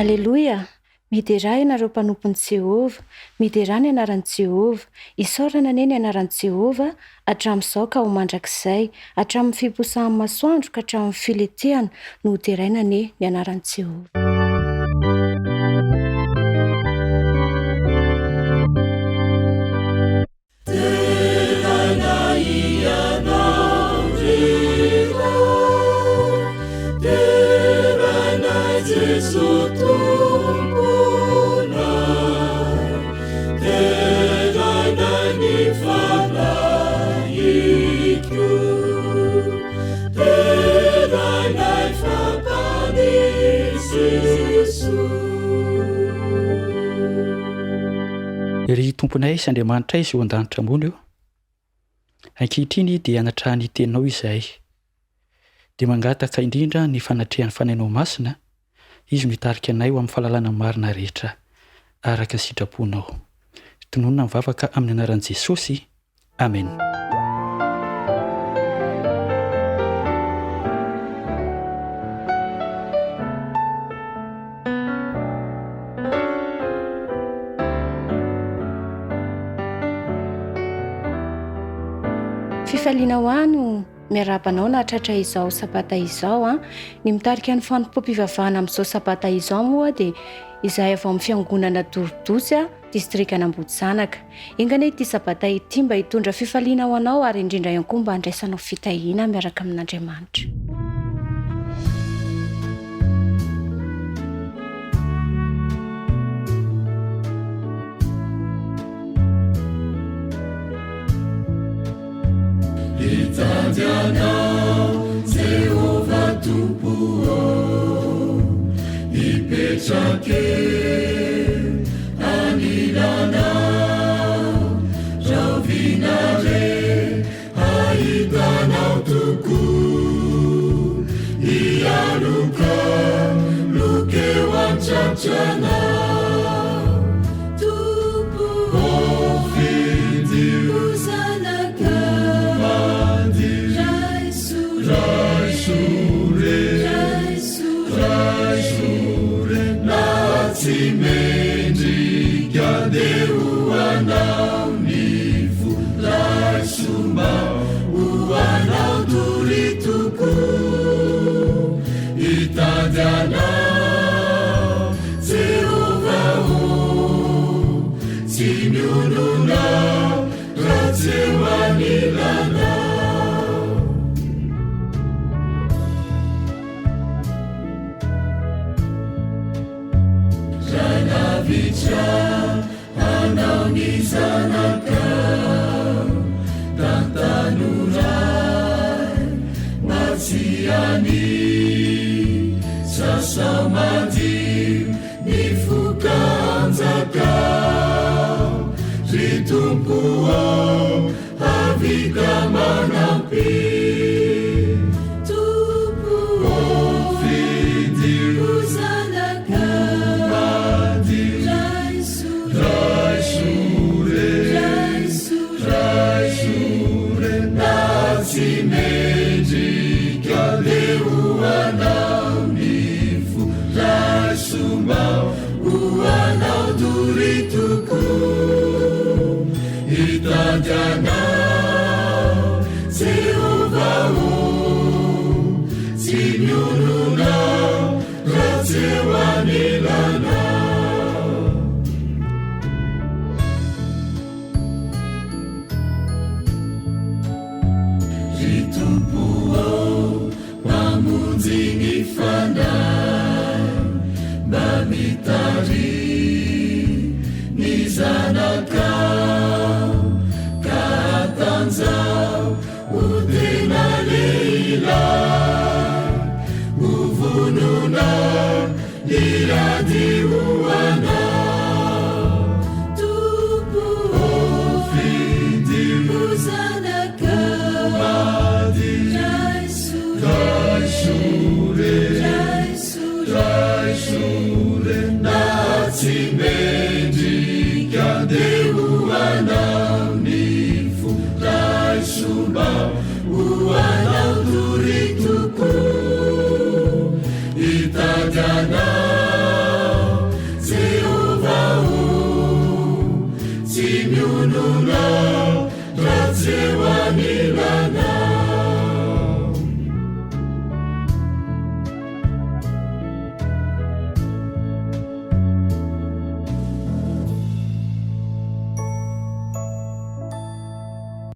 Aleloia! Miderà ianareo mpanompon'i Jehovah, miderà ny anaran'i Jehovah. Isaorana anie ny anaran'i Jehovah hatramin'izao ka ho mandrakizay. Hatramin'ny fiposahan'ny masoandro ka hatramin'ny filetehany no hoderaina anie ny anaran'i Jehovah. Deraina Ianao ry Ray, derainay Jeso Tomponay, derainay ny Fanahiko, derainay fa Mpamonjy Jeso. Ry Tomponay sy Andriamanitray izay ao an-danitra ambony ô, ankehitriny dia hianatra ny Teninao izahay. Dia mangataka indrindra ny fanatrehan'ny Fanahinao Masina, Izy no hitarika anay ho amin'ny fahalalana marina rehetra araka ny sitraponao. Tononina ny vavaka amin'ny anaran'i Jesosy. Amen. Fifaliana ho ahy no miarahaba anao nahatratra izao sabata izao an. Ny mitarika ny fanompoam-pivavahana amin'izao sabata izao moa dia izahay avy ao amin'ny fiangonana Dorodosy distrikan'Ambohijanaka. Enga anie ity Sabata ity mba hitondra fifaliana ho anao ary indrindra ihany koa mba handraisanao fitahiana miaraka amin'Andriamanitra. Hitady anao, Jehovah Tompo ô, hipetraka eo anilanao, rahoviana re hahita anao tokoa, hialoka loka eo an-tratranao. Tompo ô, fidio ho madio, raiso re, raiso re, na tsy mendrika dia ho anao ny fo, raiso mba ho anao doria tokoa, hitady anao Jehovah ô, tsy mionona raha tsy eo anilanao. Raha lavitra anao ny zanakao, tantano Ray mba tsy hania, sasao madio ny foka hanjakao, ry Tompo ô, havita manampy. Tompo ô, fidio ho madio, raiso re, raiso re, na tsy mendrika dia ho anao ny fo, raiso mba ho anao doria tokoa, hitady anao, Jehovah ô, tsy mionona raha tsy eo anilanao. Ry Tompo ô, Mpamonjy ny fanahy, mba mitariha ny zanakao, ka hatanjaho ho tena lehilahy, ho vonona hiady ho anao. Tompo ô, fidio ho zanakao, raiso re, raiso re, na tsy mendrika dia ho anao ny fo, raiso mba ho anao doria tokoa, hitady anao.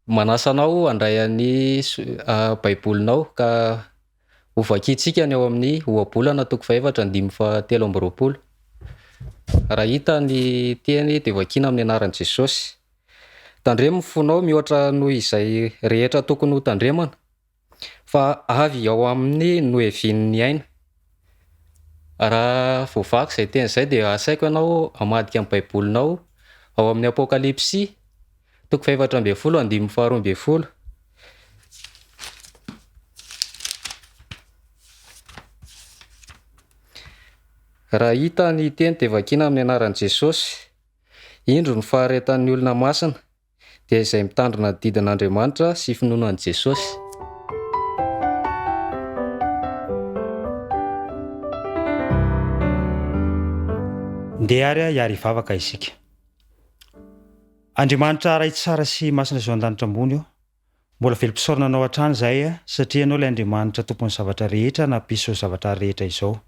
Manasa anao handray an'ny Baibolinao ka hovakintsika ny ao amin'ny Ohabolana toko fahefatra andininy fahatelo amby 20. Raha hita ny teny dia vakiana amin'ny anaran'i Jesosy. Tandremo ny fonao mihoatra noho izay rehetra tokony ho tandremana, fa avy ao aminy no hevian'ny aina. Raha voavaky izay teny izay dia asaiko ianao hamadika ny Baibolinao ao amin'ny Apokalypsy toko fahefatra ambin'ny folo andininy faharoa ambin'ny folo. Raha hita ny teny dia vakiana amin'ny anaran'i Jesosy. Indro ny faharetan'ny olona masina, dia izay mitandrina ny didin'Andriamanitra sy finoana an'i Jesosy. Ndeha ary hiary hivavaka isika. Andriamanitra Ray tsara sy masina izao an-danitra ambony ô, mbola velom-pisaorana Anao hatrany izahay satria Ianao ilay Andriamanitra Tompon'ny zavatra rehetra nampisy izao zavatra rehetra izao.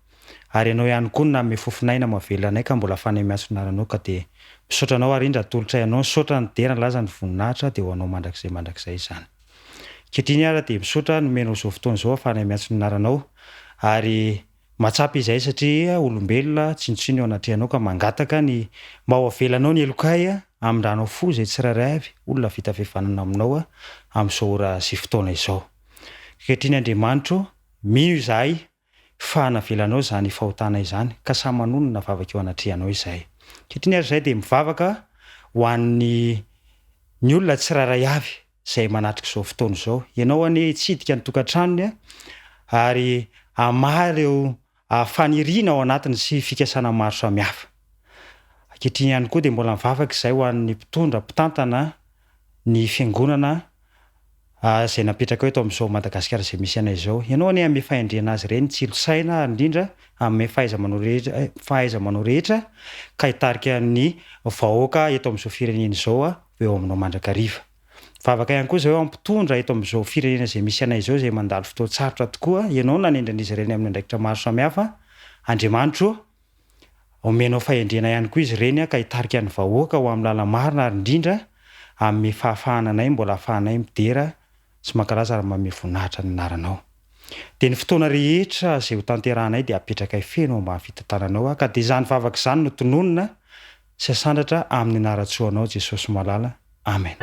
Ary Ianao ihany koa no nanome fofon'aina mahavelona anay ka mbola afahanay miantso ny anaranao ka dia misaotra Anao ary indra atolotray Anao ny saotra ny dera ny laza ny voninahitra dia ho Anao mandrakizay mandrakizay izany. Ankehitriny ary dia misaotra nomenao izao fotoana izao afahanay miantso ny anaranao ary Mahatsapa izahay satria olombelona tsinontsinona eo anatrehanao ka mangataka ny mba ho avelanao ny helokay hamindranao fo izay tsirairay avy olona vita fihavanana aminao amin'izao ora sy fotoana izao. Ankehitriny Andriamanitro, mino izahay fa navelanao izany fahotana izany ka samy manonona vavaka eo anatrehanao izahay. Ankehitriny ary izahay dia mivavaka ho an'ny ny olona tsirairay avy izay manatrika izao fotoana izao. Ianao anie hitsidika ny tokantranony ary hamaha ireo faniriana ao anatiny sy fikasana maro samihafa. Ankehitriny ihany koa dia mbola mivavaka izahay ho an'ny mpitondra, mpitantana ny fiangonana izay napetraka eto amin'izao Madagasikara izay misy anay izao. Ianao anie hanome fahendrena azy ireny, tsilo saina ary indrindra hanome fahaiza-manao rehetra, fahaiza-manao rehetra ka hitarika ny vahoaka eto amin'izao firenena izao ho eo aminao mandrakariva. Mivavaka ihany koa izay ho mpitondra eto amin'izao firenena izay misy anay izao izay mandalo fotoan-tsarotra tokoa. Ianao no nanendry an'izy ireny amin'ny andraikitra maro samihafa. Andriamanitro ô, omenao fahendrena ihany koa izy ireny ka hitarika ny vahoaka ho amin'ny lala-marina ary indrindra hanome fahafahana anay mbola hahafahanay midera sy mankalaza ary manome voninahitra ny anaranao. Dia ny fotoana rehetra izay ho tanterahanay dia apetrakay feno ao ambany fitantananao ka dia izany vavaka izany no tononina sy asandratra amin'ny anaran-tsoanao Jesosy malala. Amen.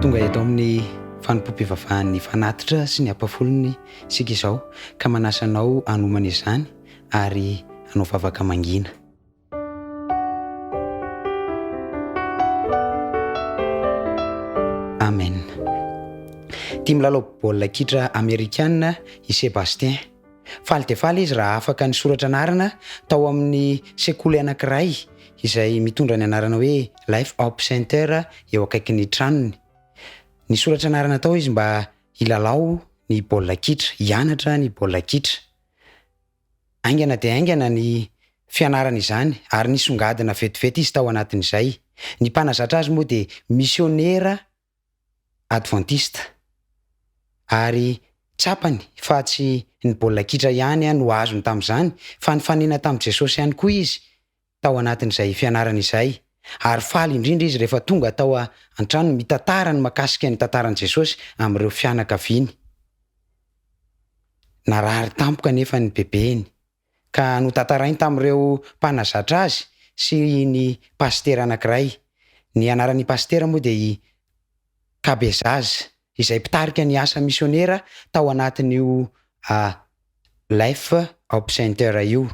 Tonga eto amin'ny fanompoam-pivavahan'ny fanatitra sy ny ampafolony isika izao ka manasa anao hanomana izany ary hanao vavaka mangina. Amen. Tia milalao baolina kitra amerikana i Sébastien. Faly dia faly izy raha afaka nisoratra anarana tao amin'ny sekoly anankiray izay mitondra ny anarana hoe Life Hope Center eo akaikin'ny tranony. Nisoratra anarana tao izy mba hilalao ny baolina kitra, hianatra ny baolina kitra. Haingana dia haingana ny fianarana izany ary nisongadina vetivety izy tao anatin'izay. Ny mpanazatra azy moa dia misionera advantista ary tsapany fa tsy ny baolina kitra ihany no azony tamin'izany fa nifanena tamin'i Jesosy ihany koa izy tao anatin'izay fianarana izay ary faly indrindra izy rehefa tonga tao an-tranony mitantara ny makasika ny tantaran'i Jesosy amin'ireo fianakaviany. Narary tampoka anefa ny bebeny, ka notantarainy tamin'ireo mpanazatra azy sy ny pasitera anankiray. Ny anaran'ny pasitera moa dia i Cabezas, izay mpitarika ny asa misionera tao anatin'io Life Hope Center io.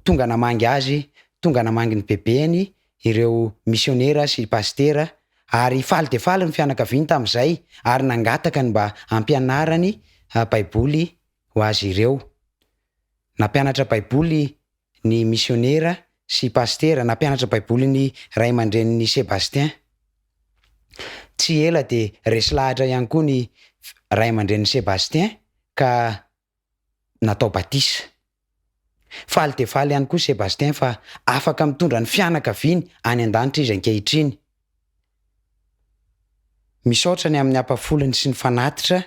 Tonga namangy azy, tonga namangy ny bebeny ireo misionera sy pasitera, ary faly dia faly ny fianakaviany tamin'izay ary nangataka ny mba hampianarany Baiboly ho azy ireo. Nampianatra Baiboly ny misionera sy pasitera, nampianatra Baiboly ny ray aman-drenin'i Sébastien. Tsy ela dia resy lahatra ihany koa ny ray aman-drenin'i Sébastien ka natao batisa. Faly dia faly ihany koa Sébastien fa afaka mitondra ny fianakaviany any an-danitra izy ankehitriny. Misaotra ny amin'ny ampafolony sy ny fanatitra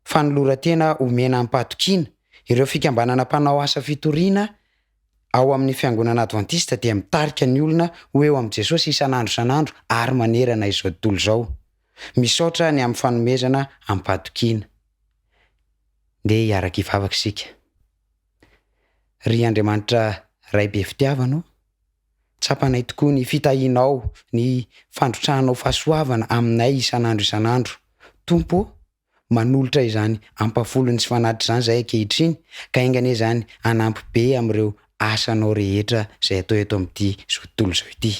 fanoloran-tena omena amim-pahatokiana, ireo fikambanana mpanao asa fitoriana ao amin'ny Fiangonana Advantista dia mitarika ny olona ho eo amin'i Jesosy isan'andro isan'andro ary manerana izao tontolo izao. Misaotra ny amin'ny fanomezana amim-pahatokiana. Ndeha hiaraka hivavaka isika. Ry Andriamanitra Ray be fitiavana ô, tsapanay tokoa ny fitahianao, ny fandrotsahanao fahasoavana aminay isan'andro isan'andro. Tompo ô, manolotra izany ampafolony sy fanatitra izany izahay ankehitriny, ka enga anie izany hanampy be amin'ireo asanao rehetra izay atao eto amin'ity izao tontolo izao ity.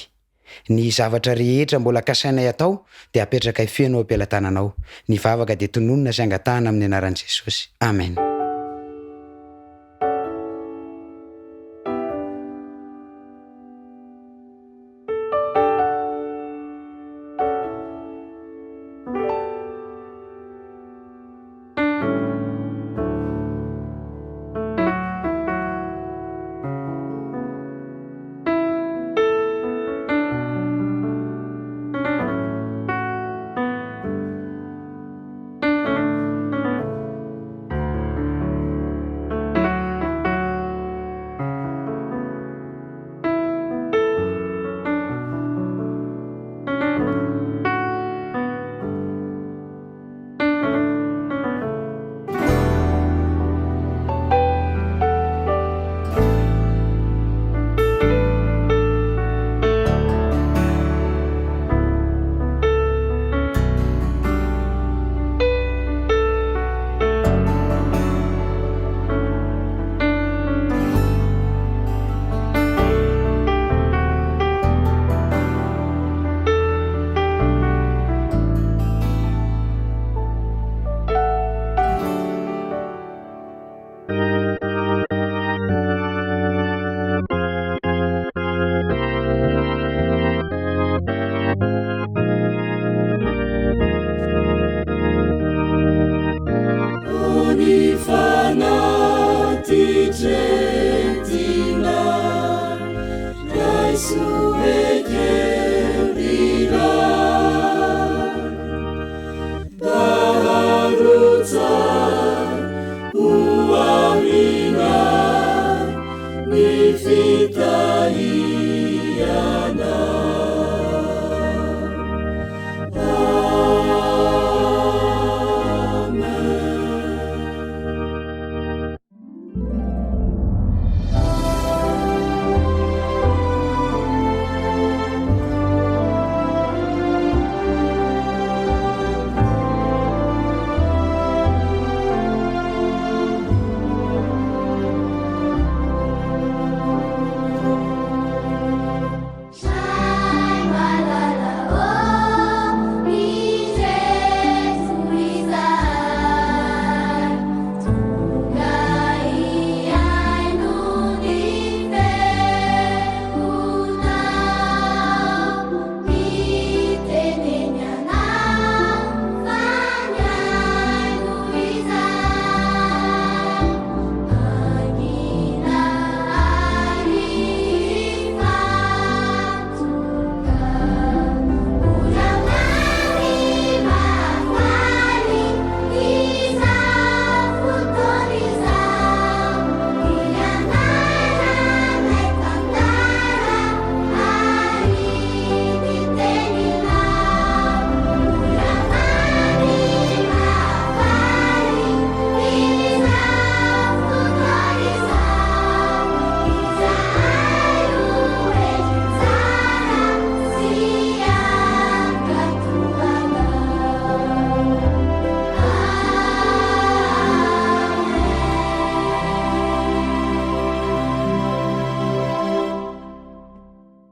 Ny zavatra rehetra mbola kasainay atao dia apetrakay feno eo am-pelatananao. Ny vavaka dia tononina sy angatahana amin'ny anaran'i Jesosy. Amen.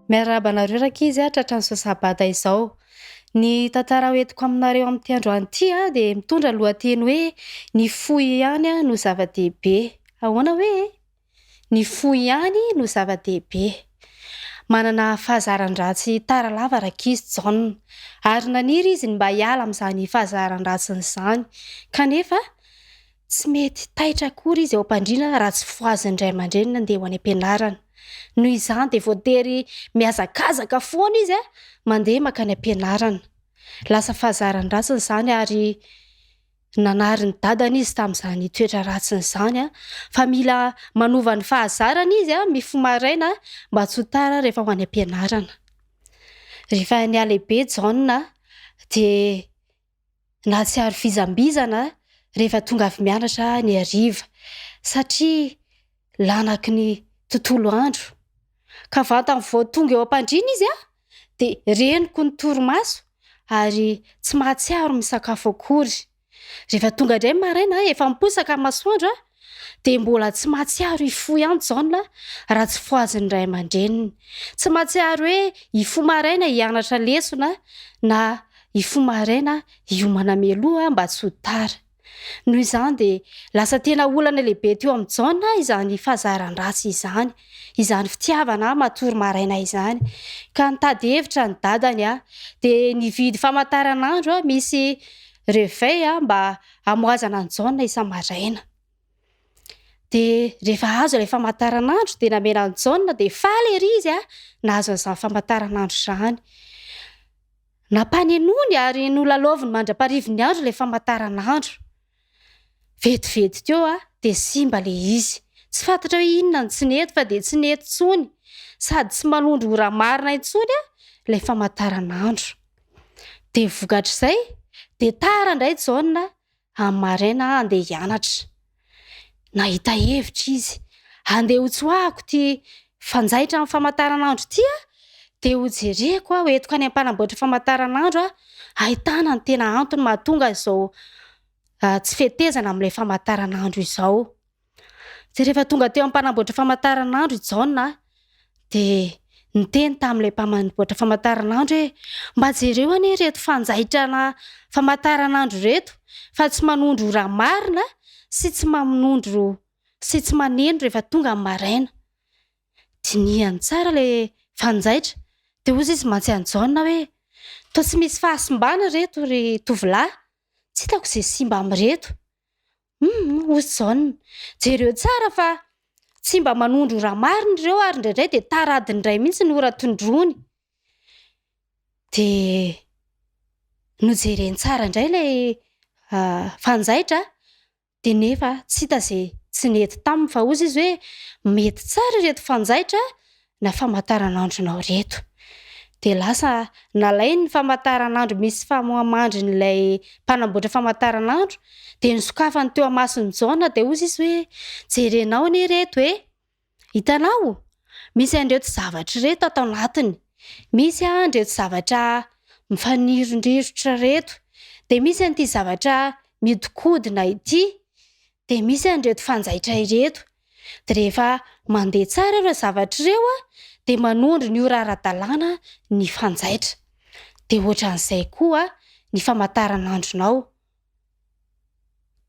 Miarahaba anareo rankizy a, tratran'izao sabata izao. Ny tantara hoentiko aminareo amin'ity androany ity a, dia mitondra lohateny hoe ny fo ihany no zava-dehibe. Ahoana hoe e? Ny fo ihany no zava-dehibe. Manana fahazaran-dratsy tara lava rankizy Jaona, ary naniry izy ny mba hiala amin'izany fahazaran-dratsiny izany. Kanefa Tsy mety taitra akory izy eo am-pandriana raha tsy fohazin'ny ray aman-dreniny handeha ho any am-pianarana. Noho izany dia voatery mihazakazaka foana izy mandeha mankany am-pianarana. Lasa fahazaran-dratsiny izany ary nanary ny dadany izy tamin'izany toetra ratsiny izany fa mila manova ny fahazarany izy mifoha maraina mba tsy ho tara rehefa ho any am-pianarana. Rehefa nihalehibe Jaona dia nahatsiaro vizambizana rehefa tonga avy mianatra ny hariva satria lanaky ny tontolo andro ka vantany vao tonga eo am-pandriana izy an dia reniko ny torimaso ary tsy mahatsiaro misakafo akory. Rehefa tonga indray ny maraina efa miposaka ny masoandro an dia mbola tsy mahatsiaro hifoha ihany Jaona raha tsy fohazin'ny ray aman-dreniny. Tsy mahatsiaro hoe hifoha maraina hianatra lesona na hifoha maraina hiomana mialoha mba tsy ho tara. Noho izany dia lasa tena olana lehibe teo amin'i Jaona izany fahazaran-dratsy izany, izany fitiavana matory maraina izany. Ka nitady hevitra ny dadany dia nividy famantaranandro misy réveil mba hamohazana an'i Jaona isa-maraina. Dia rehefa azo ilay famantaranandro dia namena an'i Jaona dia faly ery izy nahazo an'izany famantaranandro izany. Nampanenoiny ary nolalaoviny mandra-parivin'ny andro ilay famantaranandro. Vetivety teo dia simba ilay izy. Tsy fantatra hoe inona no tsy nety fa dia tsy nety intsony. Sady tsy manondro ora marina intsony ilay famantaranandro. Dia vokatr'izay dia tara indray Jaona amin'ny maraina handeha hianatra. Nahita hevitra izy, handeha hotsoahako ity fanjaitra amin'ny famantaranandro ity aho, dia hojereko aho, hoentiko any amin'ny mpanamboatra famantaranandro aho, hahitana ny tena antony mahatonga izao tsy fetezana amin'ilay famantaranandro izao. Dia rehefa tonga teo amin'ny mpanamboatra famantaranandro i Jaona dia niteny tamin'ilay mpamboatra famantaranandro hoe mba jereo anie ireto fanjaitrana famantaranandro ireto fa tsy manondro ora marina sy tsy manondro sy tsy maneno rehefa tonga ny maraina. Dinihany tsara ilay fanjaitra dia hoy izy mantsy an'i Jaona hoe toa tsy misy fahasimbana ireto ry tovolahy, tsy hitako izay simba amin'ireto. Humm hoy Jaona, jereo tsara fa tsy mba manondro ora marina ireo ary indraindray dia tara adiny iray mihitsy ny ora tondroiny. Dia nojereny tsara indray ilay fanjaitra dia nefa tsy hita izay tsy nety taminy fa hoy izy hoe mety tsara ireto fanjaitra na famantaranandronao ireto. Dia lasa nalainy ny famantaranandro misy famohamandrin'ilay mpanamboatra famantaranandro, dia nosokafany teo amason'i Jaona, dia hoy izy hoe, jerenao anie ireto e! Hitanao? Misy an'ireto zavatra ireto ato anatiny. Misy an'ireto zavatra mifanirondrirotra ireto. Dia misy an'ity zavatra mihodinkodina ity. Dia misy an'ireto fanjaitra ireto. Dia rehefa mandeha tsara ireo zavatra ireo dia manondro ny ora ara-dalàna ny fanjaitra. Dia ohatran'izay koa ny famantaranandronao.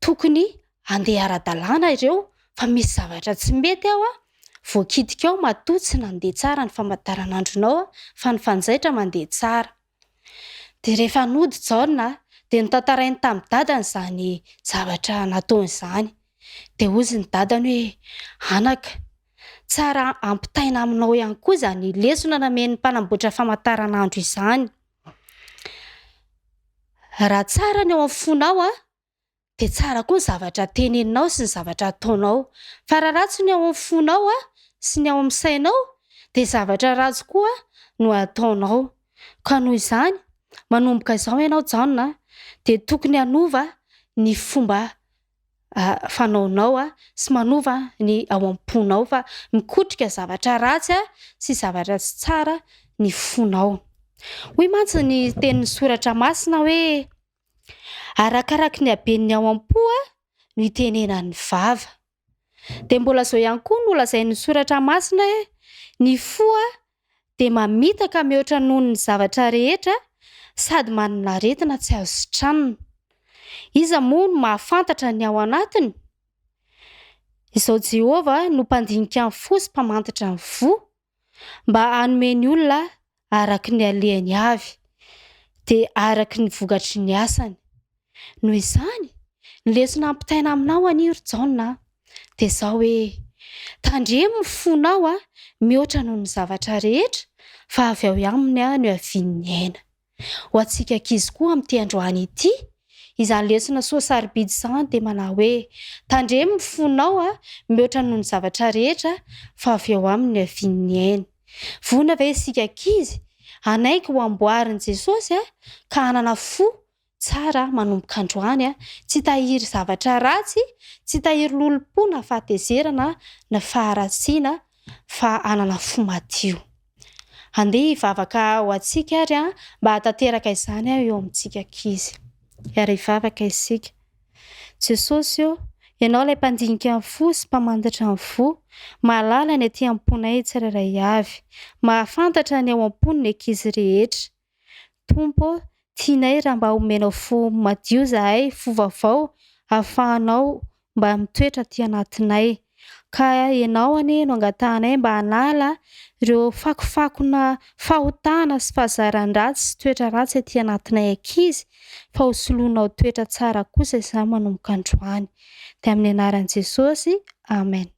Tokony handeha ara-dalàna ireo fa misy zavatra tsy mety ao, voakitika ao matoa tsy nandeha tsara ny famantaranandronao fa ny fanjaitra mandeha tsara. Dia rehefa nody Jaona dia notantarainy tamin'ny dadany izany zavatra nataony izany. Dia hozy ny dadany hoe, Anaka, tsara ampitaina aminao ihany koa izany lesona namen'ny mpanamboatra famantaranandro izany. Raha tsara ny ao amin'ny fonao, dia tsara koa ny zavatra teneninao sy ny zavatra ataonao. Fa raha ratsy ny ao amin'ny fonao sy ny ao amin'ny sainao, dia zavatra ratsy koa no ataonao. Ka noho izany, manomboka izao ianao Jaona dia tokony hanova ny fomba fanaonao sy manova ny ao am-ponao fa mikotrika zavatra ratsy sy zavatra tsy tsara ny fonao. Hoy mantsy ny tenin'ny soratra masina hoe Arakaraky ny haben'ny ao am-po no itenenan'ny vava. Dia mbola izao ihany koa no lazain'ny soratra masina hoe ny fo. dia mamitaka mihoatra noho ny zavatra rehetra sady manana aretina tsy azo sitranina. Iza moa no mahafantatra ny ao anatiny? Izao Jehovah no mpandinika ny fo sy mpamantatra ny voa, mba hanome ny olona araka ny alehany avy, dia araka ny vokatry ny asany. Noho izany, ny lesona ampitaina aminao anie ry Jaona dia izao hoe, tandremo ny fonao mihoatra noho ny zavatra rehetra, fa avy ao aminy no iavian'ny aina. Ho antsika ankizy koa amin'ity androany ity, izany lesona soa sarobidy izany dia manao hoe, tandremo ny fonao mihoatra noho ny zavatra rehetra fa avy ao aminy no iavian'ny aina. Vonona ve isika ankizy hanaiky ho amboarin'i Jesosy ka hanana fo tsara manomboka androany, tsy hitahiry zavatra ratsy, tsy hitahiry lolompo na fahatezerana na faharatsiana fa hanana fo madio. Andeha hivavaka ho antsika ary mba hahatanteraka izany eo amintsika ankizy. Hiara-hivavaka isika. Jesosy ô, Ianao ilay mpandinika ny fo sy mpamantatra ny voa, mahalala ny aty am-ponay tsirairay avy, mahafantatra ny ao am-pony ny ankizy rehetra. Tompo ô, tianay raha mba omenao fo madio zahay, fo vaovao, ahafahanao mba mitoetra aty anatinay. Ka Ianao anie no angatahanay mba hanala ireo fakofakona fahotana sy fahazaran-dratsy sy toetra ratsy aty anatinay ankizy, fa ho soloinao toetra tsara kosa izany manomboka androany. Dia amin'ny anaran'i Jesosy, Amen.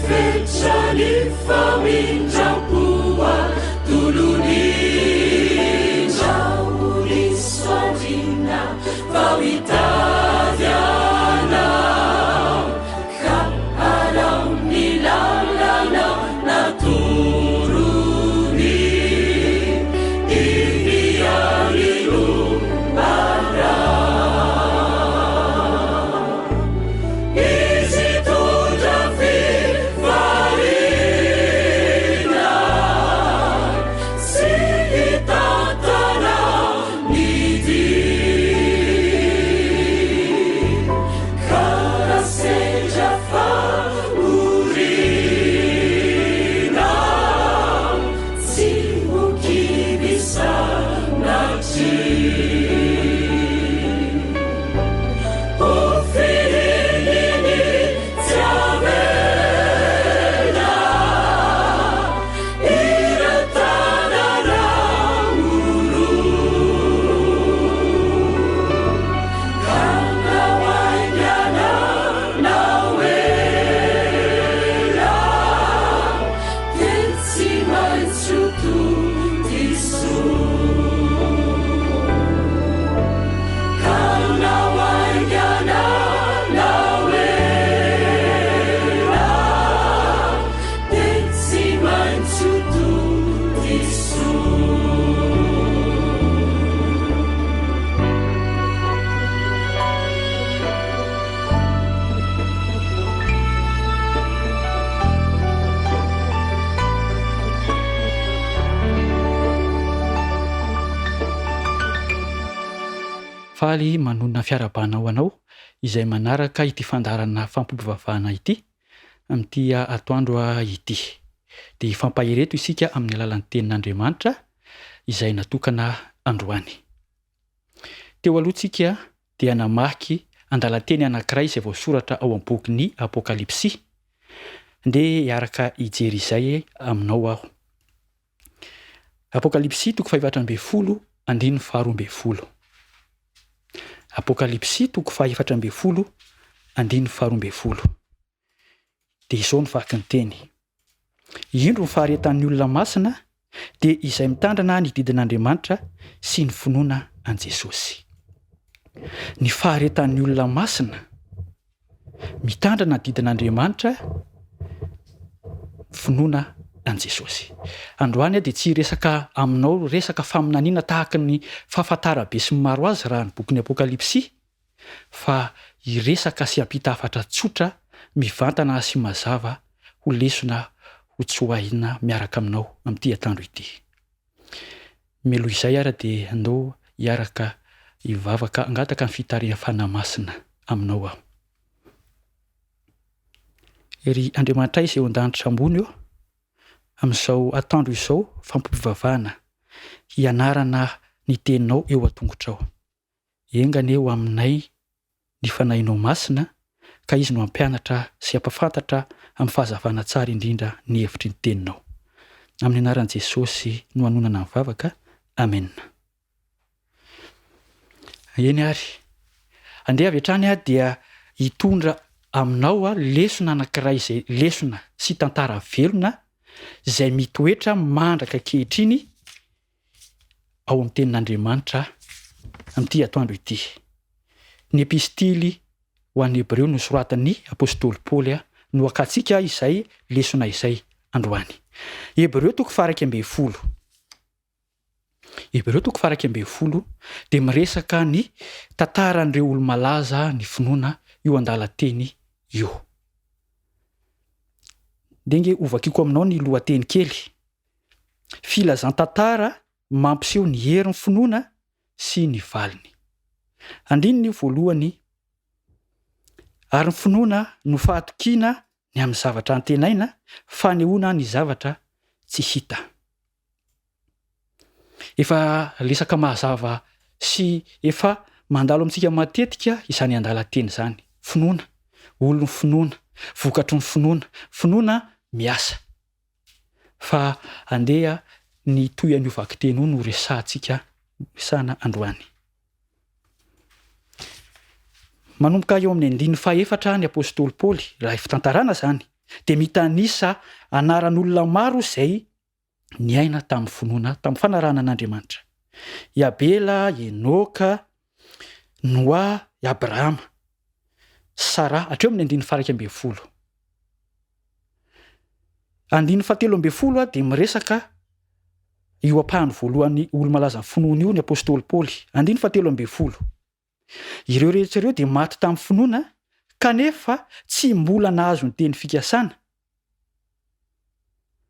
fetra ny famindram-po atolony. Ndrao diso andriana vao hitady anao ka alao ny lalana natorony. Iny ihany no Izy hitondra fifaliana sy hitantana ny dia. Ka raha sendra fahoriana, tsy ho kivy sanatria. Ho fihininy tsy avela ireo tanana oro. Ka na ho haingana na ho ela dia tsy maintsy ho todisoa. Ka na ho haingana na ho ela dia tsy maintsy ho todisoa. Faly manonona fiarahabana ho anao izay manaraka ity fandaharana fampivavahana ity amin'ity atoandro ity. Dia hifampahery eto isika amin'ny alalan'ny tenin'Andriamanitra izay natokana androany. Teo aloha tsika dia namaky andalan-teny anankiray izay voasoratra ao amin'ny bokin'ny Apokalypsy. Ndeha hiaraka hijery izay aminao aho. Apokalypsy toko faha-14 andininy faha-12. Apokalypsy toko faha-14 andininy faha-12. Dia izao no vaky ny teny. Indro ny faharetan'ny olona masina dia izay mitandrina ny didin'Andriamanitra sy ny finoana an'i Jesosy. Ny faharetan'ny olona masina Mitandrina ny didin'Andriamanitra, finoana an'i Jesosy. Androany aho dia tsy hiresaka aminao resaka faminaniana tahaka ny fahafantara be sy ny maro azy raha ny bokin'ny Apokalypsy, fa hiresaka sy hampita hafatra tsotra, mivantana sy mazava ho lesona ho tsoahina miaraka aminao amin'ity atoandro ity. Mialoha izay ara dia andao hiaraka hivavaka hangataka ny fitarihan'ny Fanahy Masina aminao aho. Ry Andriamanitray izay eo an-danitra ambony ô, amin'izao atoandro izao fampivavahana hianarana ny teninao eo an-tongotrao. Enga anie ho aminay ny Fanahinao Masina ka Izy no hampianatra sy hampafantatra amin'ny fahazavana tsara indrindra ny hevitry ny Teninao. Amin'ny anaran'i Jesosy no anonana ny vavaka. Amena. Eny ary. Andeha avy hatrany aho dia hitondra aminao lesona anankiray izay lesona sy tantara velona izay mitoetra mandraka ankehitriny ao amin'ny Tenin'Andriamanitra amin'ity atoandro ity. Ny Epistily ho an'ny Hebreo nosoratan'ny apostoly Paoly no hakantsika izay lesona izay androany. Hebreo toko faha-11. Hebreo toko faha-11 dia miresaka ny tantaran'ireo olo-malaza ny finoana io andalan-teny io. Ndeha ange hovakiko aminao ny lohateny kely. Filazan-tantara mampiseho ny herin'ny finoana sy ny valiny. Andininy voalohany, Ary ny finoana no fahatokiana ny amin'ny zavatra antenaina, fanehoana ny zavatra tsy hita. Efa resaka mazava sy efa mandalo amintsika matetika izany andalan-teny izany. Finoana, olon'ny finoana, vokatry ny finoana, finoana miasa. Fa andeha ny toy an'io vakiteny io no resahantsika resahana androany. Manomboka eo amin'ny andininy fahefatra ny apostoly Paoly, raha fitantarana izany. dia mitanisa anaran'olona maro izay niaina tamin'ny finoana, tamin'ny fanarahana an'Andriamanitra. I Abela, i Enoka, Noa, i Abrahama, Saraha, hatreo amin'ny andininy faha-11. Andininy faha-13 dia miresaka io ampahany voalohany olo-malazan'ny finoana io ny apostoly Paoly. Andininy faha-13. Ireo rehetra ireo dia maty tamin'ny finoana kanefa tsy mbola nahazo ny teny fikasana.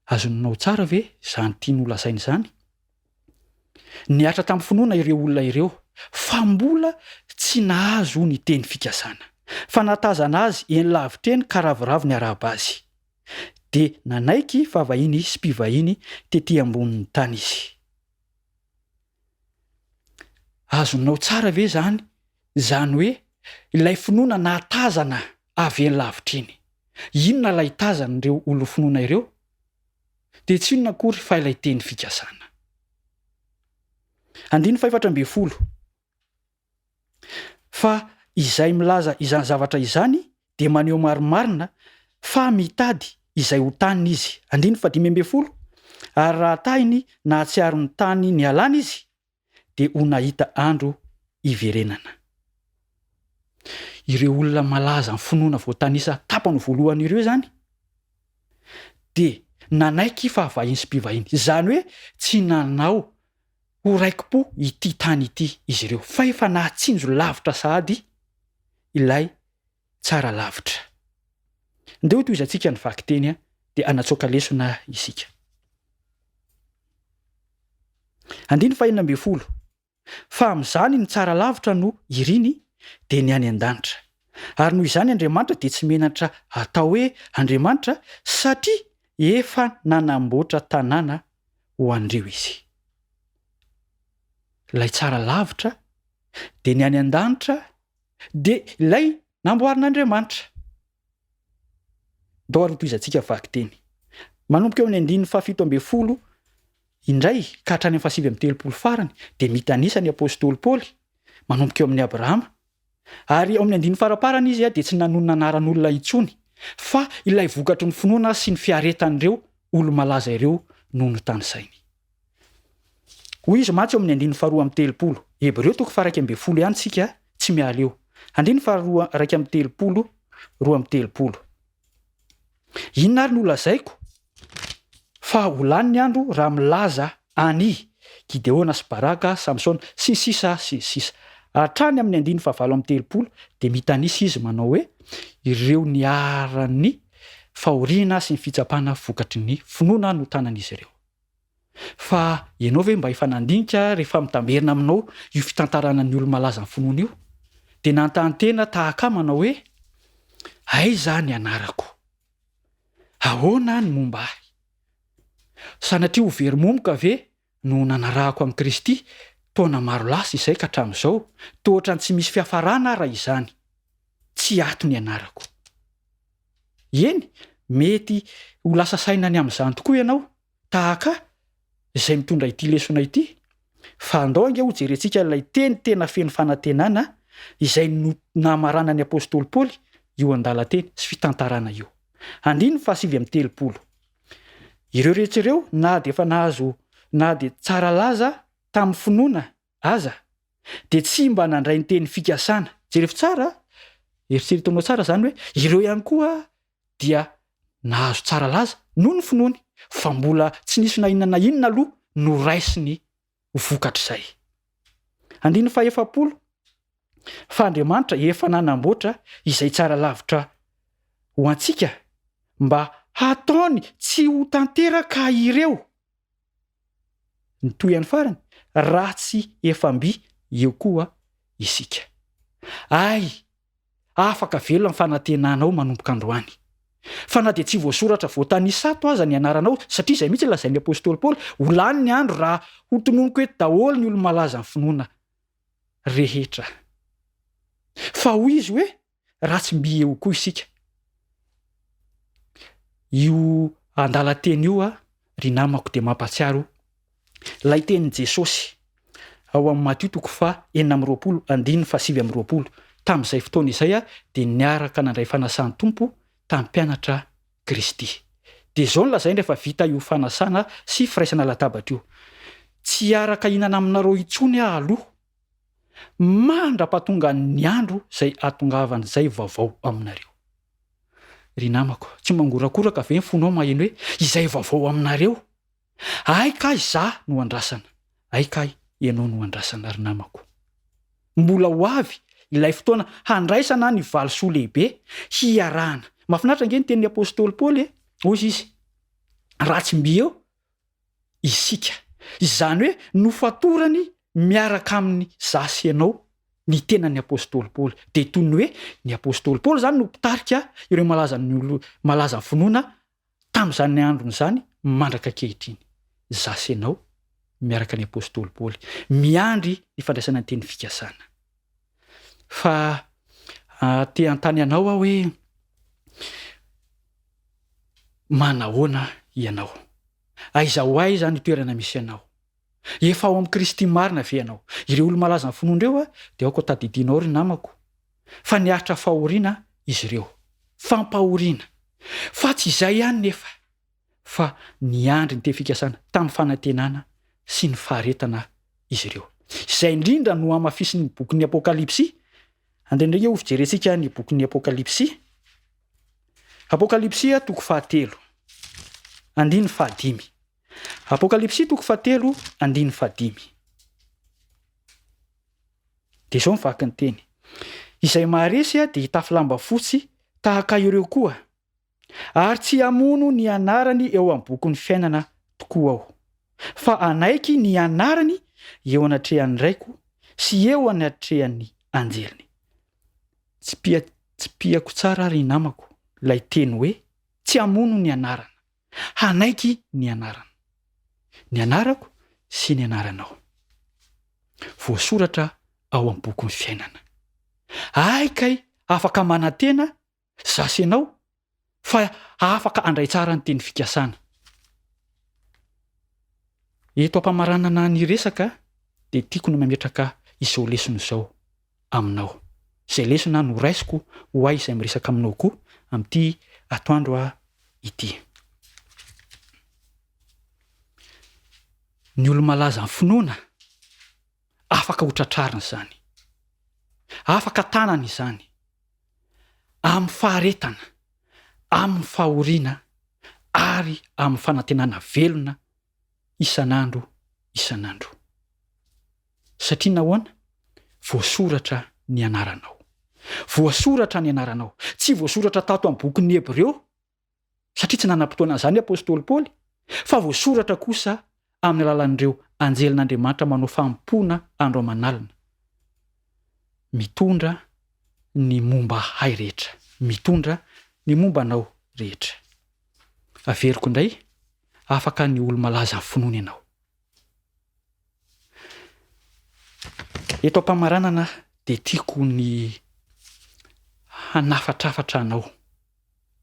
Azonao tsara ve izany tiany holazaina izany? Nihatra tamin'ny finoana ireo olona ireo fa mbola tsy nahazo ny teny fikasana. Fa nahatazana azy eny lavitra eny ka ravoravo niarahaba azy. Dia nanaiky fa vahiny sy mpivahiny tety ambonin'ny tany izy. Azonao tsara ve izany, izany hoe ilay finoana nahatazana avy eny lavitra iny? Inona ilay tazan'ireo olon'ny finoana ireo? Dia tsy inona akory fa ilay teny fikasana. Andininy fahefatra ambin'ny folo. Fa izay milaza izany zavatra izany dia maneho marimarina fa mitady izay ho taniny izy. Andininy fahadimy ambin'ny folo, Ary raha tahiny nahatsiaro ny tany nialany izy, dia ho nahita andro hiverenana. Ireo olona malaza amin'ny finoana voatanisa tapany voalohany ireo izany dia nanaiky fa vahiny sy mpivahiny. Izany hoe tsy nanao ho raiki-po ity tany ity izy ireo, fa efa nahatsinjo lavitra sahady ilay tsara lavitra. Ndeha hotohizantsika ny vakiteny dia hanatsoaka lesona isika. Andininy fahenina ambin'ny folo. Fa amin'izany ny tsara lavitra no iriny, dia ny any an-danitra. Ary noho izany Andriamanitra dia tsy menatra atao hoe Andriamanitra, satria efa nanamboatra tanàna ho an'ireo izy. Ilay tsara lavitra dia ny any an-danitra dia ilay namboarin'Andriamanitra. Ndao ary hotohizantsika vakiteny. Manomboka eo amin'ny andininy fahafito ambin'ny folo indray ka hatrany amin'ny fahasivy amby telopolo farany dia mitanisa ny apostoly Paoly manomboka eo amin'i Abrahama Ary ao amin'ny andininy faraparany izy dia tsy nanonona anaran'olona intsony, fa ilay vokatry ny finoana sy ny fiaretan'ireo olo-malaza ireo no notanisainy. Hoy izy mantsy ao amin'ny andininy faharoa amby telopolo, Hebreo toko faha-11 ihany isika, tsy miala eo. Andininy faharoa 31, 32. Inona ary no holazaiko? Fa ho lany ny andro raha milaza an'i Gideona sy Baraka, Samsona, sy ny sisa sy ny sisa. Hatrany amin'ny andininy fahavalo amby telopolo dia mitanisa izy manao hoe ireo niharan'ny fahoriana sy ny fitsapana vokatry ny finoana notanan'izy ireo. Fa ianao ve mba efa nandinika rehefa mitamberina aminao io fitantarana ny olo-malaza ny finoana io? Dia nanontany tena tahaka ahy manao hoe, Aiza ny anarako? Ahoana ny momba ahy? Sanatria ho very momoka ve no nanarahako an'i Kristy taona maro lasa izay ka hatramin'izao? Toa ohatran'ny tsy misy fiafarana raha izany. Tsy ato ny anarako. Eny, mety ho lasa saina ny amin'izany tokoa ianao, tahaka ahy, izay mitondra ity lesona ity, fa andao ange hojerentsika ilay teny tena feno fanantenana izay namaranan'ny apostoly Paoly io andalan-teny sy fitantarana io. Andininy fahasivy amby telopolo. Ireo rehetra ireo na dia efa nahazo na dia tsara laza tamin'ny finoana aza dia tsy mba nandray ny teny fikasana. Jerevo tsara, eritreretinao tsara izany hoe ireo ihany koa dia nahazo tsara laza noho ny finoany, fa mbola tsy nisy na inona na inona aloha noraisiny ho vokatr'izay. Andininy fahaefapolo, Fa Andriamanitra efa nanamboatra izay tsara lavitra ho antsika mba hataony tsy ho tanteraka ireo. Ny tohiny farany, raha tsy efa mby eo koa isika. Ay! Afaka velona ny fanantenanao manomboka androany. Fa na dia tsy voasoratra voatanisa ato aza ny anaranao, satria izay mihitsy no lazain'ny apostoly Paoly, ho lany ny andro raha hotononiko eto daholo ny olo-malaza ny finoana rehetra. Fa hoy izy hoe, raha tsy mby eo koa isika. Io andalan-teny io, ry namako, dia mampahatsiaro ilay tenin'i Jesosy ao amin'ny Matio toko faha 26 andininy faha 29. Tamin'izay fotoana izay dia niaraka nandray fanasan'ny Tompo tamin'ny mpianatra. Kristy. Dia izao no lazainy rehefa vita io fanasana sy firaisana latabatra io, Tsy hiaraka hihinana aminareo intsony aho aloha, mandra-pahatongan'ny andro izay hahatongavan'izay vaovao aminareo. Ry namako, tsy mangorakoraka ve ny fonao maheno hoe izay vaovao aminareo? Hay kay izaho no andrasana, hay kay ianao no andrasana ry namako. Mbola ho avy ilay fotoana handraisana ny valisoa lehibe hiarahana. Mahafinaritra ange ny tenin'ny apostoly Paoly e! Hoy izy, raha tsy mby eo isika. Izany hoe nofatorany miaraka aminy za sy ianao ny tenan'ny apostoly Paoly. Dia toy ny hoe ny apostoly Paoly izany no mpitarika ireo malaza ny olo malaza ny finoana tamin'izany androny izany mandraka ankehitriny. Za sy ianao miaraka ny apostoly Paoly miandry ny fandraisana ny teny fikasana. Fa te hanontany anao aho hoe manahoana ianao? Aiza ho aiza ny toerana misy anao? Efa ao amin'i Kristy marina ve ianao? Ireo olo-malaza ny finoana ireo dia aoka ho tadidinao ry namako fa niaritra fahoriana izy ireo. Fampahoriana. Fa tsy izay ihany nefa fa niandry ny teny fikasana tamin'ny fanantenana sy ny faharetana izy ireo. Izay indrindra no hamafisin'ny bokin'ny Apokalypsy. Andeha indray ho fijerentsika ny bokin'ny Apokalypsy. Apokalypsy toko fahatelo, andininy fahadimy. Apokalypsy toko fahatelo, andininy fahadimy. Dia izao ny vaky ny teny. Izay maharesy dia hitafy lamba fotsy tahaka ireo koa, ary tsy hamono ny anarany eo amin'ny bokin'ny fiainana tokoa aho, fa hanaiky ny anarany eo anatrehan'ny Raiko sy eo anatrehan'ny anjeliny. Tsipia tsipihako tsara ry namako ilay teny hoe tsy hamono ny anarana. Hanaiky ny anarana. Ny anarako sy ny anaranao. Voasoratra ao amin'ny bokin'ny fiainana. Hay kay afaka manantena za sy ianao fa afaka handray tsara ny teny fikasana. Eto am-pamaranana ny resaka dia tiako ny mametraka izao lesona izao aminao. Izay lesona noraisiko ho ahy izay miresaka aminao koa amin'ity atoandro ity. Ny olo-malaza amin'ny finoana, afaka ho tratrarina izany. Afaka tanana izany. Amin'ny faharetana, amin'ny fahoriana ary amin'ny fanantenana velona isan'andro isan'andro. Satria nahoana? Voasoratra ny anaranao. Voasoratra ny anaranao. Tsy voasoratra tato amin'ny bokin'ny Hebreo satria tsy nanam-potoana an'izany ny apostoly Paoly, fa voasoratra kosa amin'ny alalan'ireo anjelin'Andriamanitra manao fanompoana andro aman'alina, mitondra ny momba ahy rehetra, mitondra ny momba anao rehetra. Averiko indray, afaka ny olo-malaza amin'ny finoana ianao. Eto am-pamaranana dia tiako ny hanafatrafatra anao.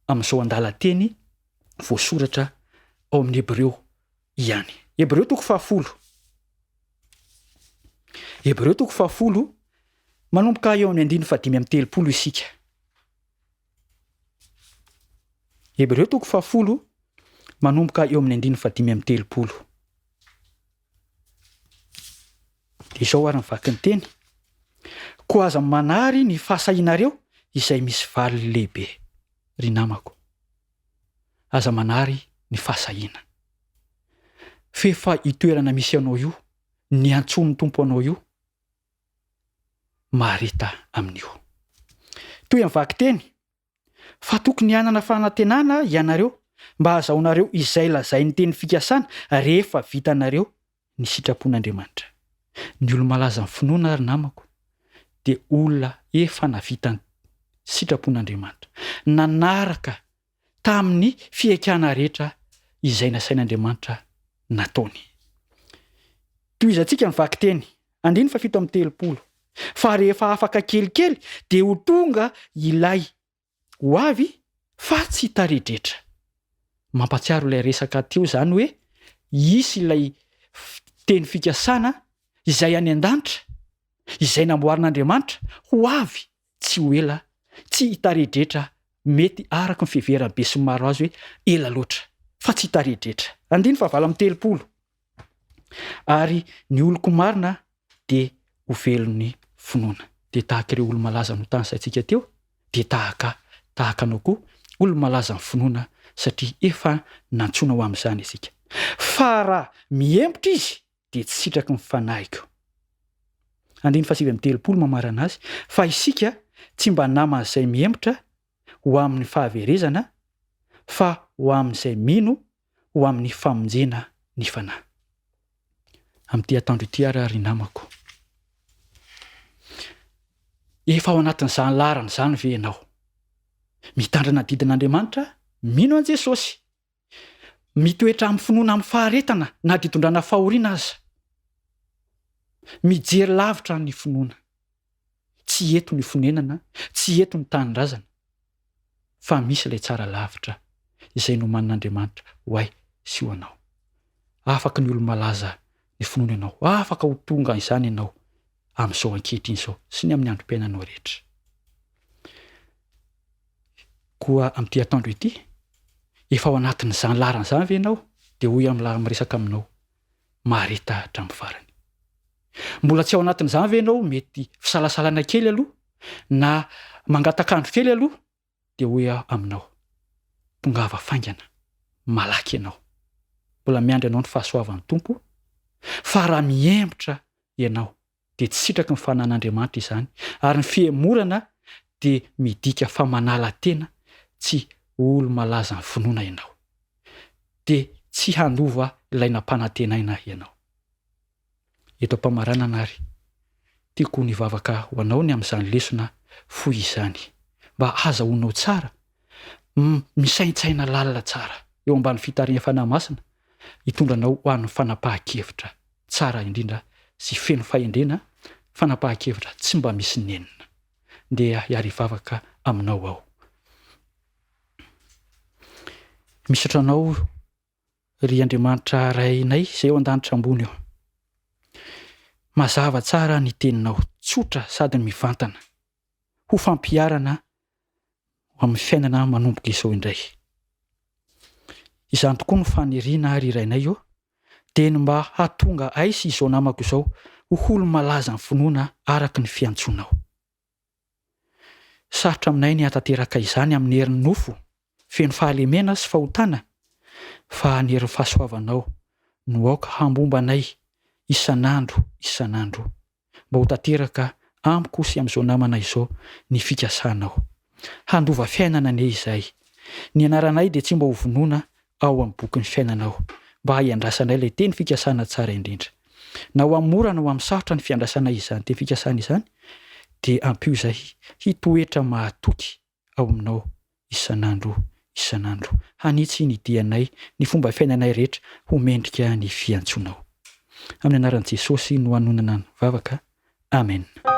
amin'izao andalan-teny voasoratra ao amin'ny Hebreo ihany. Hebreo toko fahafolo. Hebreo toko fahafolo, manomboka eo amin'ny andininy fahadimy amby 30 isika. Hebreo toko fahafolo, manomboka eo amin'ny andininy fahadimy amby 30. Dia izao ary ny vaky ny teny, Koa aza manary ny fahasahianareo izay misy valiny lehibe, ry namako. Aza manary ny fahasahiana. F'efa io toerana misy anao io, niantsoan'ny Tompo anao io, mahareta amin'io. Toy ny vakiteny, Fa tokony hanana fanantenana ianareo mba hahazahoanareo izay lazain'ny teny fikasana rehefa vitanareo ny sitrapon'Andriamanitra. Ny olo-malaza amin'ny finoana ry namako dia olona efa navita ny sitrapon'Andriamanitra, nanaraka tamin'ny fihaikana rehetra izay nasain'Andriamanitra nataony. Tohizantsika ny vakiteny, andininy fahafito amby 30. Fa rehefa afaka kelikely dia ho tonga ilay ho avy fa tsy taredretra. Mampatsiaro ilay resaka teo izany hoe hisy ilay teny fikasana izay any an-danitra, izay namboarin'Andriamanitra ho avy tsy ho ela, tsy hitaredretra. Mety araka ny fiheveran'ny besinimaro azy hoe ela loatra, fa tsy hitaredretra. Andininy fahavalo amby 30. Ary ny oloko marina dia ho velon'ny finoana. Dia tahaka ireo olo-malaza notanisaintsika teo, dia tahaka tahaka anao koa, olo-malaza ny finoana, satria efa nantsoina ho amin'izany isika. Fa raha mihemotra izy, dia tsy sitraky ny fanahiko. Andininy fahasivy amby 30 mamarana azy, fa isika tsy mba naman'izay mihemotra ho amin'ny fahaverezana, fa ho amin'izay mino ho amin'ny famonjena ny fanahy. Amin'ity atoandro ity ary aho ry namako. Efa ao anatin'izany laharana izany ve ianao? Mitandrina didin'Andriamanitra, mino an'i Jesosy. Mitoetra amin'ny finoana amin'ny faharetana na dia itondrana fahoriana aza. Mijery lavitra ny finoana. Tsy eto ny fonenana, tsy eto ny tanindrazana, fa misy ilay tsara lavitra izay nomanin'Andriamanitra ho ahy sy ho anao. Afaky ny olo-malaza ny finoana ianao, afaka ho tonga izany ianao amin'izao ankehitriny izao sy ny amin'ny androm-piainanao rehetra. Koa amin'ity atoandro ity, efa ao anatin'izany laharana izany ve ianao? Dia hoy aho milaha miresaka aminao, mahareta hatramin'ny farany. Mbola tsy ao anatin'izany ve ianao? Mety fisalasalana kely aloha, na mangatak'andro kely aloha, dia hoy aho aminao, tongava faingana, malaky ianao. Mbola miandry anao ny fahasoavan'ny Tompo, fa raha mihemotra ianao, dia tsy sitraky ny fanan'Andriamanitra izany, ary ny fihemorana dia midika fa manala tena tsy ho olo-malazan'ny finoana ianao. Dia tsy handova ilay nampanantenaina ianao. Eto am-pamaranana ary, tiako ny hivavaka ho anao ny amin'izany lesona fohy izany, mba hahazahoanao tsara, misaintsaina lalina tsara, eo ambany fitarihan'ny Fanahy Masina, hitondra anao ho an'ny fanapahan-kevitra tsara indrindra sy feno fahendrena, fanapahan-kevitra tsy mba misy nenina. Ndeha hiara-hivavaka aminao aho. Misaotra anao Ry Andriamanitra Rainay izay ao an-danitra ambony ô. Mazava tsara ny teninao, tsotra sady mivantana, ho fampiharana ho amin'ny fiainana manomboka izao indray. Izany tokoa no faniriana ry Rainay ô, dia ny mba hahatonga ahy sy izao namako izao ho olo-malaza ny finoana araka ny fiantsoanao. Sarotra aminay ny hahatanteraka izany amin'ny herin'ny nofo feno fahalemena sy fahotana, fa ny herin'ny fahasoavanao no aoka hambomba anay isan'andro isan'andro, mba ho tanteraka amiko sy amin'izao namana izao ny fikasanao. Handova fiainana anie izahay. Ny anaranay dia tsy mba ho vonoina ao amin'ny bokin'ny fiainanao, mba hiandrasanay ilay teny fikasana tsara indrindra. Na ho amin'ny mora na ho amin'ny sarotra ny fiandrasanay izany teny fikasana izany, dia ampio izahay hitoetra mahatoky ao aminao isan'andro isan'andro. Hanitsy ny dianay, ny fomba fiainanay rehetra ho mendrika ny fiantsoanao. Amin'ny anaran'i Jesosy no anonana ny vavaka. Amena.